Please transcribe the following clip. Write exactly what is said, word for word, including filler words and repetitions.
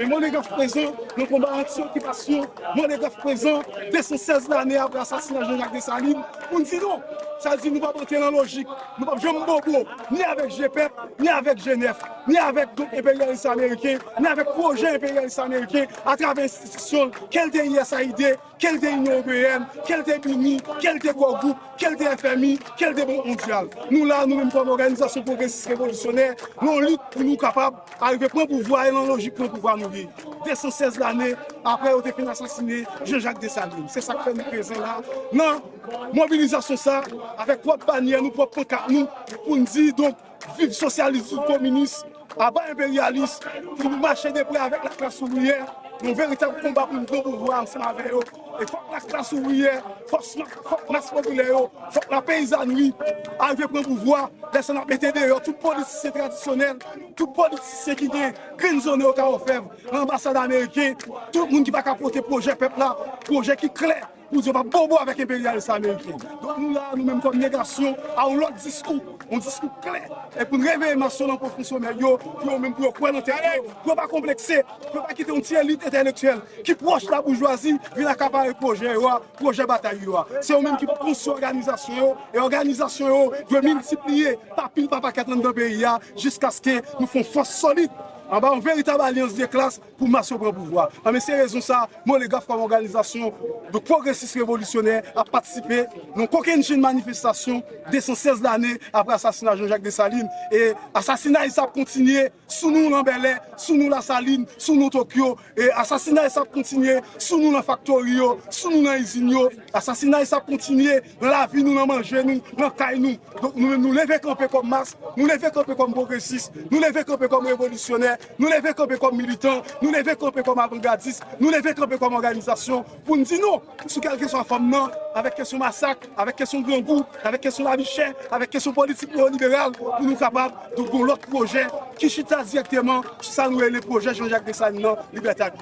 Men Monégraph prezan nan konba anti-okipasyon, Monégraph prezan de san sèz lane apre asasina Jean-Jacques Dessalines, pou n di non. Sa di nou p ap antre nan lojik, nou p ap janm bobo, ni avèk G pèp, ni avèk G nèf, ni avèk donk enperyalis ameriken, ni avèk pwojè enperyalis ameriken atravè enstitisyon l, kèl te U S A I D, kèl te Inyon Ewopeyèn, kèl te BINUH, kèl te Core Group, kèl te F M I, kèl te Bank Mondyal. Nou la, nou menm kòm òganizasyon pwogresis revolisyonè, nan yon lit pou nou kapab arive pran pouvwa e nan lojik pran pouvwa nou ye. De san sèz lane apre yo te fin asasine Jean-Jacques Dessalines. Se sa k fè nou prezan la nan mobilizasyon sa, avèk pwòp banyè nou, pwòp pankat nou, pou n di, donk, viv sosyalis, viv kominis, aba enperyalis, pou nou mache de prè avèk laklas ouvriyè, yon veritab konba pou nou pran pouvwa ansanm avè yo. E fòk laklas ouvriyè, fòk, fòk mas popilè yo, fòk lapeyizanri arive pran pouvwa. Lè sa n ap mete deyò tout politisyen tradisyonèl, tout politisyen ki gen grenn zone yo ka ofèv nan anbasad ameriken, tout moun ki pa ka pote pwojè pèp la, pwojè ki klè, pou di yo p ap bobo avèk enperyalis ameriken. Donk nou la, nou menm kòm negasyon, a yon lòt diskou, yon diskou klè, e pou n reveye mas yo nan pwofon somèy yo, pou yo menm pou yo kwè nan tèt yo, pou yo pa konplekse, pou yo pa kite yon ti elit entèlektyèl ki pwòch laboujwazi vin akapare pwojè yo a, pwojè batay yo a. Se yo menm ki pou konstwi òganizasyon yo, e òganizasyon yo dwe miltipliye pa pil pa pakèt anndan peyi a, jiskaske nou fè yon fòs solid anba yon veritab alyans de klas pou mas yo pran pouvwa. Anben, se rezon sa, Monégraph kòm òganizasyon de pwogresis revolisyonè ap patisipe nan kokennchenn manifestasyon de san sèz lane apre asasina Jean-Jacques Dessalines. E asasinay sa ap kontinye sou nou nan Bèlè, sou nou Lasalin, sou nou Tokyo. E asasinay sa ap kontinye sou nou nan faktori yo, sou nou nan izin yo. Asasinay sa ap kontinye nan lavi nou, nan manje nou, nan kay nou. Donk nou menm, nou leve kanpe kòm mas, nou leve kanpe kòm pwogresis, nou leve kanpe kòm revolisyonè, nou leve kanpe kòm militan, nou leve kanpe kòm avangardis, nou leve kanpe kòm òganizasyon pou n di non sou kèlkeswa fòm nan, avèk kesyon masak, avèk kesyon grangou, avèk kesyon lavi chè, avèk kesyon politik neyoliberal, pou nou kapab donk gon lòt pwojè ki chita dirèkteman sou sa nou rele pwojè Jean-Jacques Dessalines nan, libète ak